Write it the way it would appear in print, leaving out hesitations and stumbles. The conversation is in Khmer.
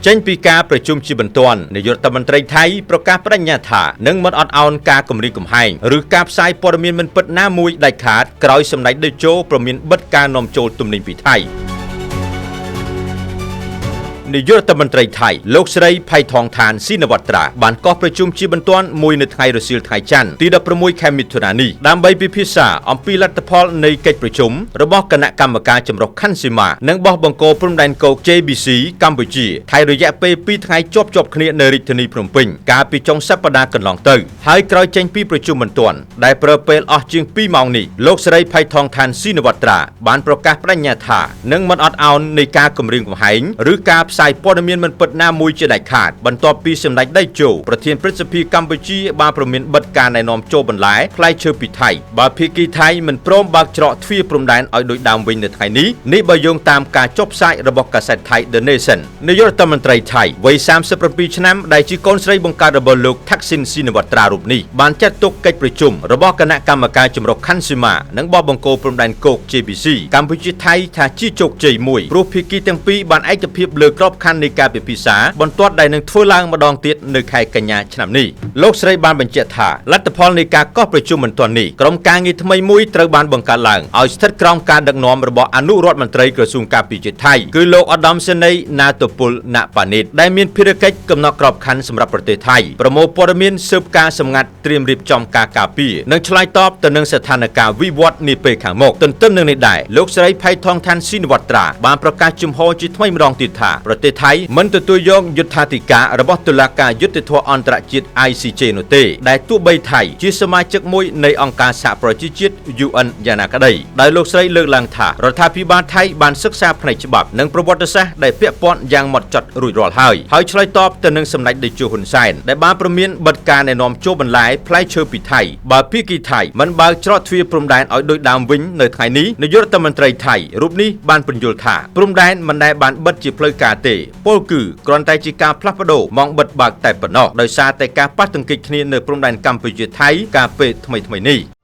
ចេញពីការប្រជុំជាបន្ទាន់នាយករដ្ឋមន្ត្រីថៃប្រកាសបដិញ្ញាថានឹងមិនអត់ឱនការគំរាមកំហែងឬការផ្សាយព័ត៌មានមិនពិតណាមួយដាច់ខាតក្រោយសម្ដេចតេជោព្រមានបិទការនាំចូលទំនិញពីថៃ។នាយករដ្ឋមន្ត្រីថៃលោកស្រីផៃថងឋានស៊ីនវត្រាបានកោះប្រជុំជាបន្ទាន់មួយនៅថ្ងៃរសៀលថ្ងៃច័ន្ទទី16ខែមិថុនានេះដើម្បីពិភាក្សាអំពីលទ្ធផលនៃកិច្ចប្រជុំរបស់គណៈកម្មការចម្រុះខណ្ឌសីមានិងបោះបង្គោលព្រំដែនគោក JBC កម្ពុជាថៃរយៈពេល2ថ្ងៃជាប់ជាប់គ្នានៅរាជធានីភ្នំពេញកាលពីចុងសប្តាហ៍កន្លងទៅហើយក្រោយចេញពីប្រជុំបន្ទាន់ដែលប្រើពេលអស់ជាង2ម៉ោងនេះលោកស្រីផៃថងឋានស៊ីនវត្រាបានប្រកាសបដិញ្ញាថានឹងមិនអត់ឱននៃការគំរាមកំហែងឬការផ្សាយព័ត៌មានមិនពិតណាមួយជាដាច់ខាតបន្ទាប់ពីសម្ដេចតេជោប្រធានព្រឹទ្ធសភាកម្ពុជាបានព្រមានបិទការណែនាំចូលបន្លែផ្លែឈើពីថៃបើភាគីថៃមិនព្រមបើកច្រកទ្វារព្រំដែនឲ្យដូចដើមវិញនៅថ្ងៃនេះនេះបើយោងតាមការចុះផ្សាយរបស់កាសែតថៃ The Nation។ នាយករដ្ឋមន្ត្រីថៃវ័យ37ឆ្នាំដែលជាកូនស្រីបង្កើតរបស់លោកថាក់ស៊ីនស៊ីនវត្រារូបនេះបានចាត់ទុកកិច្ចប្រជុំរបស់គណៈកម្មការចម្រុះខណ្ឌសីមានិងបោះបង្គោលព្រំដែនគោក JBC កម្ពុជាថៃថាជាជោគជ័យមួយព្រោះភាគីទាំងពីរបានឯកភាពលើក្របខ័ណ្ឌនៃការពិភាក្សាបន្ទាត់ដែលនឹងធ្វើឡើងម្ដងទៀតនៅខែកញ្ញាឆ្នាំនេះ។លោកស្រីបានបញ្ជាក់ថាលទ្ធផលនៃការកោះប្រជុំបន្ទាន់នេះក្រុមការងារថ្មីមួយត្រូវបានបង្កើតឡើងឲ្យស្ថិតក្រោមការដឹកនាំរបស់អនុរដ្ឋមន្ត្រីក្រសួងការពារជាតិថៃគឺលោកឧត្តមសេនីយ៍ណាតពលណប៉ានិតដែលមានភារកិច្ចកំណត់ក្របខ័ណ្ឌសម្រាប់ប្រទេសថៃប្រមូលព័ត៌មានស៊ើបការសម្ងាត់ត្រៀមរៀបចំការការពារនិងឆ្លើយតបទៅនឹងស្ថានភាពវិវត្តនាពេលខាងមុខទន្ទឹមនឹងនេះដែរលោកស្រីផៃថងឋានស៊ីនវត្រាបានប្រកាសជំហរជាថ្មីម្ដងទៀតថាប្រទេសថៃមិនទទួលយកយុត្តាធិការរបស់តុលាការយុត្តិធម៌អន្តរជាតិ ICJ នោះទេដែលទោះបីថៃជាសមាជិកមួយនៃអង្គការសហប្រជាជាតិ UN យ៉ាងណាក្តីដោយលោកស្រីលើកឡើងថារដ្ឋាភិបាលថៃបានសិក្សាផ្នែកច្បាប់និងប្រវត្តិសាស្ត្រដែលពាក់ព័ន្ធយ៉ាងហ្មត់ចត់រួចរាល់ហើយហើយឆ្លើយតបទៅនឹងសម្ដេចតេជោហ៊ុនសែនដែលបានព្រមានបិទការណែនាំចូលបន្លែផ្លែឈើពីថៃបើភាគីថៃមិនបើកច្រកទ្វារព្រំដែនឲ្យដូចដើមវិញនៅថ្ងៃនេះនាយករដ្ឋមន្ត្រីថៃរូបនេះបានពន្យល់ថាព្រំដែនមិនដែលបានបិទជាផ្លូវការទេពលគឺគ្រាន់តែជាការផ្លាស់ប្ដូរម៉ោងបិទបើកតែប៉ុណ្ណោះដោយសារតែការប៉ះទង្គិចគ្នានៅព្រំដែនកម្ពុជាថៃកាលពេលថ្មីៗនេះ។